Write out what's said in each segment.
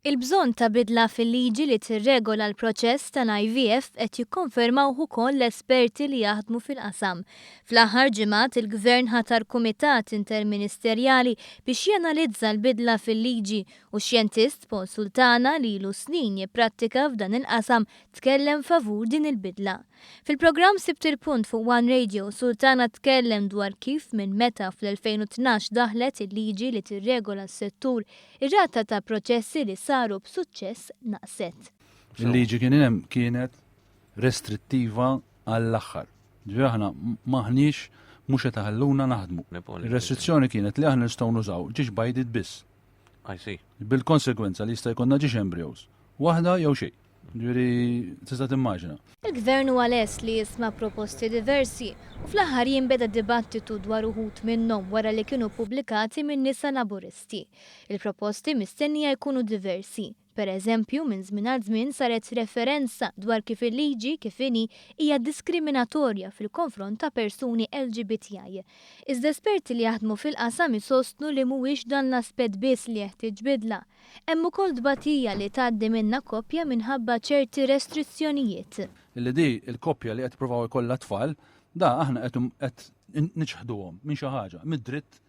Il-bżonn ta' bidla fil-liġi li tirregola l-proċess tal-IVF qed jikkonfermawh ukoll l-esperti li jaħdmu fil-qasam. Fl-aħħar ġimgħat il-Gvern ħatar kumitat interministerjali biex janalizza l-bidla fil-liġi u x-xjentist Paul Sultana li ilu snin jipprattika f'dan il-qasam tkellem favur din il-bidla. Fil-programm Sibt il-Punt fuq One Radio, Sultana tkellem dwar kif minn meta fl-2012 daħlet il-liġi li tirregola s-settur, ir-rata ta' proċessi li saru b'suċċess naqset. Il-liġi kien hemm kienet restrittiva għall-aħħar. Ġifieri aħna m'aħniex mhux qed iħalluna naħdmu. Ir-restrizzjoni kienet li aħna nistgħu nużaw ġiex bajdiet biss. I see. Bil-konsegwenza li jista' jkollna ġiex embryos. Waħda jew xejn. Ġifieri tista' timmaġina. Il-Gvern huwa lest li jisma' proposti diversi u fl-aħħar jiem beda dibattitu dwar uħud minnhom wara li kienu ppubblikati minn nisa Laburisti. Il-proposti mistennija jkunu diversi. Per eżempju, minn żmien għal żmien saret referenza dwar kif il-liġi kif inhi hija diskriminatorja fil-konfront ta' persuni LGBTI. Iżda esperti li jaħdmu fil-qasam isostnu li mhuwiex dan l-aspett biss li jeħtieġ bidla. Hemm ukoll tbatija li tgħaddi minnha koppja minħabba ċerti restrizzjonijiet. Illi di l-koppja li qed jippruvaw ikollha tfal, da aħna qed niċħduhom minn xi ħaġa, mid-dritt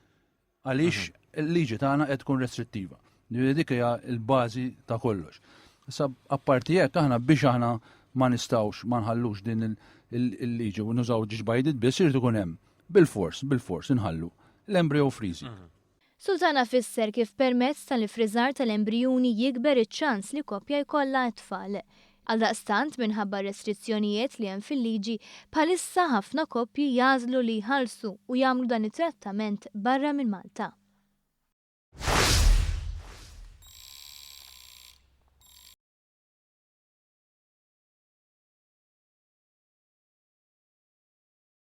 Għaliex il-liġi tagħna qed tkun restrittiva. Ġifieri dik hija l-bażi ta' kollox. Issa apparti hekk aħna biex aħna ma nistgħux ma nħallux din il-liġi u nużaw ġiġ bajdit biss irid ikun hemm bil-fors, bil-fors inħallu l-embryo freezing. Sultana fisser kif permezz tal-iffriżar tal-embrijuni jikber iċ-ċans li koppja jkollha t-tfal. Għaldaqstant, minħabba r-restrizzjonijiet li hemm fil-liġi, bħalissa ħafna koppji jagħżlu li jħallsu u jagħmlu dan it-trattament barra minn Malta.